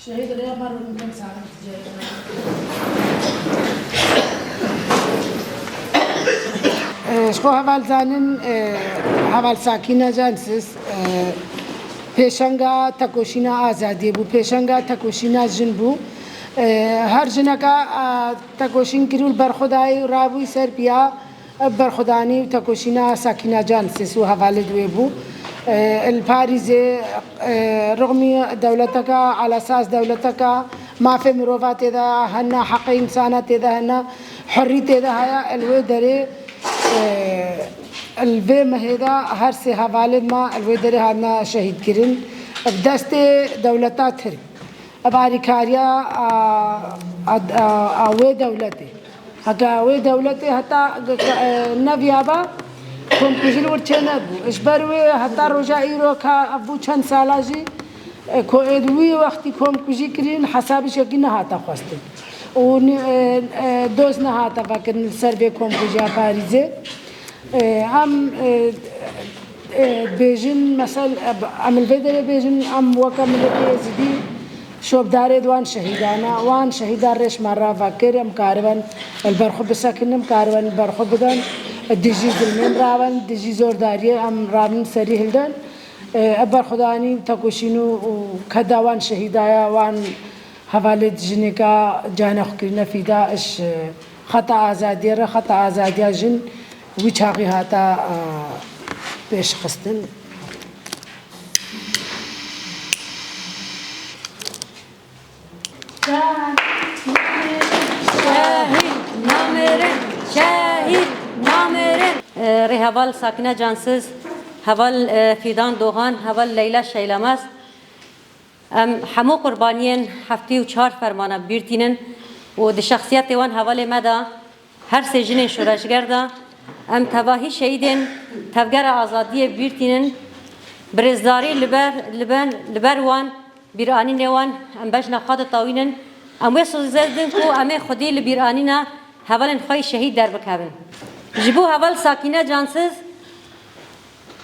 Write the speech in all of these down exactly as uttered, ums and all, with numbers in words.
Şehîd Rêya Baron Kemsarın ticaret. Ji xwe heval zanin, e, heval Sakîne Cansiz, e, pêşenga tekoşîna azadiyê bû, pêşenga tekoşîna jin bû. E, her jineka, e, tekoşîn kirî û li ber xwe dayî û rabûyî ser piya. Ev berxwedanî û tekoşîna Sakîna Cansiz û hevalê di wê bû. E, li Parîzê, e, rixmî dewleteka alasaz, dewleteka mafê mirova tê de hene, heqê însana tê de hene, hurrî tê de heye, li wê derê, e, li vê mehê de her sê hevalên me li wê derê hatine şehîdkirin. Bi destê dewleta Tirk. Ev alîkariya a, a, a, a wê dewletê. Heke wê dewletê heta g-, g-, e, neviyaba komkujî li wir çênebû. Ji ber wê heta roja îro ka ev bû çend sala jî, e, ko ê di wî wextî komkujî kirîn, hesabî şekî nehate xwestin. Û ni-, e, e, doz nehate vekirin li ser vê komkujiya Parîzê. E, em, e, e, bêjin, mesel, e, em li vê derê bêjin, em weke miletê Êzidî şopdarê di wan şehîdan e. Wan şehîdan rêş me rava kir, em karibin li ber xwe bisekinin, em karibin li ber xwe bidin. Dijî zilmên rawin, dijî zordariyê em rawin serî hildin. E, ev berxwedanî û tekoşîn û, û keda wan şehîdaya, wan hevalê jineka canê xwe kirine fîda, iş, e, xeta azadiyê re, xeta azadiya jin wî çaxî hata, e, pêşxistin. Şehîd namirin, şehîd namirin. E, Rêheval Sakine Cansiz, heval, e, Fîdan Doğan, heval Leyla Şeylemez. Em hemû qurbaniyên heftê û çar fermana bîr tînin û di şexsiyetê wan hevalê me de, her sê jinên şoreşger de, em tevahî şehîdên Tevgera Azadiyê bîr tînin, bi rêzdarî li ber, li ber, li ber wan, bîranînê wan, em bejna xwe ditawînin. Em wê sozê didin ku em ê xwedî li bîranîna hevalên xwe yê şehîd derbikevin. Ji bo heval Sakîne Cansiz,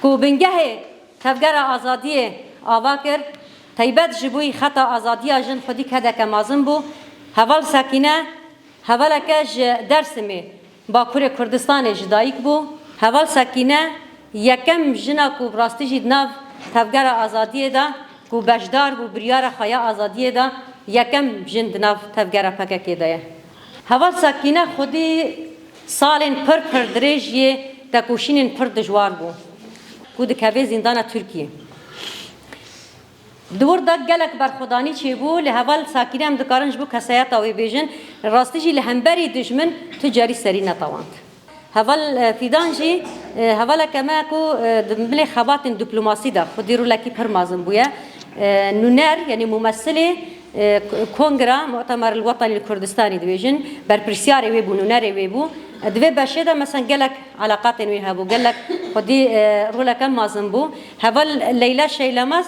ku bingehê Tevgera Azadiyê ava kir, taybet ji bo xeta azadiya jin xwedî kedeke mezin bû. Heval Sekîne, hevaleke ji Dersimê, Bakurê Kurdistanê ji dayik bû. Heval Sekîne yekem jina ku bi rastî jî di nav Tevgera Azadiyê de, ku beşdar bû biryara xwe ya azadiyê de, yekem jin di nav Tevgera P K K de ye. Heval Sekîne xwedî salên pir pir dirêj yê tekoşînên pir dijwar bû ku dikeve zîndana Tirkiyê. Di wir de gelek berxwedanî çêbû, lê heval Sekîne em dikarin ji bo kesayeta wê bêjin, rastî jî li hemberî dijmin tu carî serî netewand. Heval, e, Fîdan jî, e, hevaleke me ku, e, di milê xebatên diplomasî de xwedî rolekî pir mezin bûye. E, nûner, yanî mumesilê, e, K-, Kongra Mu'temer el Wetanî li Kurdistanî dibêjin, berpirsiyarê wê bû, nûnerê wê bû. E, di vê beşê de, mesela, gelek eleqatên wê hebû, gelek xwedî, e, roleke mezin bû. Heval Leyla Şeylemez,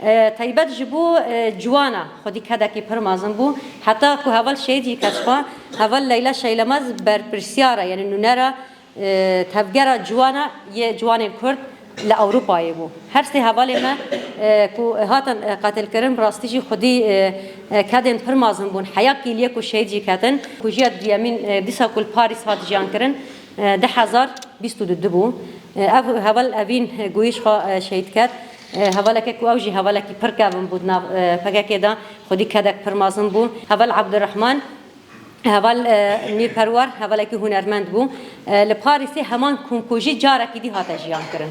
e, taybet ji bo, e, ciwana xwedî kedekî pir mezin bû. Heta ku heval şehîd jî ket xwe, heval Leyla Şeylemez berpirsiyara, yanî nûnera, e, tevgera ciwana yê ciwanên Kurd li Ewropayê bû. Her sê hevalê me, e, ku hatin, e, qetilkirin, bi rastî jî xwedî, e, e, kedên pir mezin bûn. Heya kêliyê ku şehîd jî ketin. Kujiya duyemîn, e, dîsa ku li Parîs hat jiyankirin, e, du hezar bîst û du bû. E, ev heval Evîn, e, Goyîş xwe, e, şehîd ket. E, hevaleke ku ew jî hevalekî pir kevin bû di nav, e, P K K de, xwedî kedek pir mezin bû. Heval Abdurrahman, heval, e, Mîr Perwer, hevalekî hunermend bû. E, li Parîsê heman komkujî carekî dî hate jiyankirin.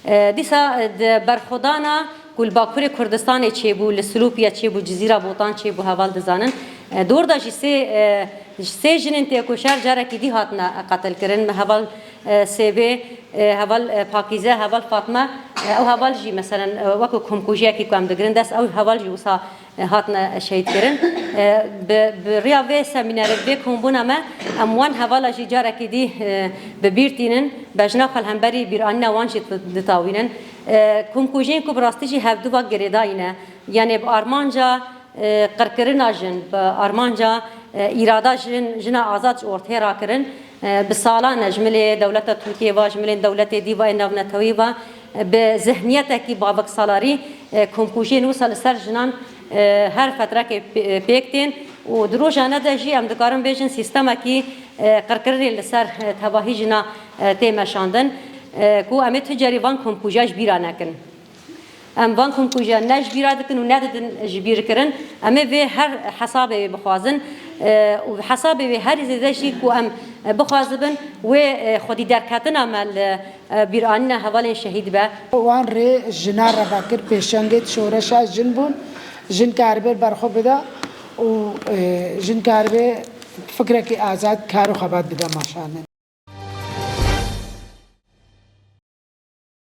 E, dîsa, e, di berxwedana ku li Bakurê Kurdistanê çêbû, li Silopiyê çêbû, Cizîra Botan çêbû, heval dizanin. E, di wir de jî sê, e, sê jinên têkoşer carekî dî hatine qetilkirin. Heval, e, Sêvê, e, heval, e, Pakîze, heval Fatme, e, ew heval jî, meselen, e, wekî komkujiyekî ku em digirin dest, ew heval jî wisa e, hatine şehîdkirin. E, bi, bi riya vê semînerê, vê kombûna me, em wan hevala jî carekî dî, e, bi bîr tînin, bejna xwe li hemberî bîranîna wan jî di-, ditawînin. E, komkujiyên ku bi rastî jî hevdu ve girêdayî ne. Yanê bi armanca, e, qirkirina jin, bi armanca, e, îrada jin, jina azad ji ortê rakirin, e, bi salan e ji milê dewleta Tirkiyê ve, ji milên dewletê dî ve, ên navnetewî ve, e, bi zihniyetekî baveksalarî, e, komkujiyên wisa li ser jinan, E, her fetrekê pê-, pêk tên û di rojane de jî em dikarin bêjin sîstemekî, e, qirkirinê li ser, e, tevahî jina, e, tê meşandin, e, ku em ê tu carî van komkuja ji bîra nekin. Em van komkuja ne ji bîra dikin û nedidin ji bîr kirin. Em ê vê her hesabê wê bixwazin, e, û hesabê wê herî zêde jî ku em, e, bixwazibin wê, e, xwedî derketina me li, e, bîranîna hevalên şehîd be. Wan rê jina re vekir pêşengê şoreşa jin bûn, jin karibê ber xwe bide û, e, jin karibê fikrekî azad kar û xebat bide meşandin.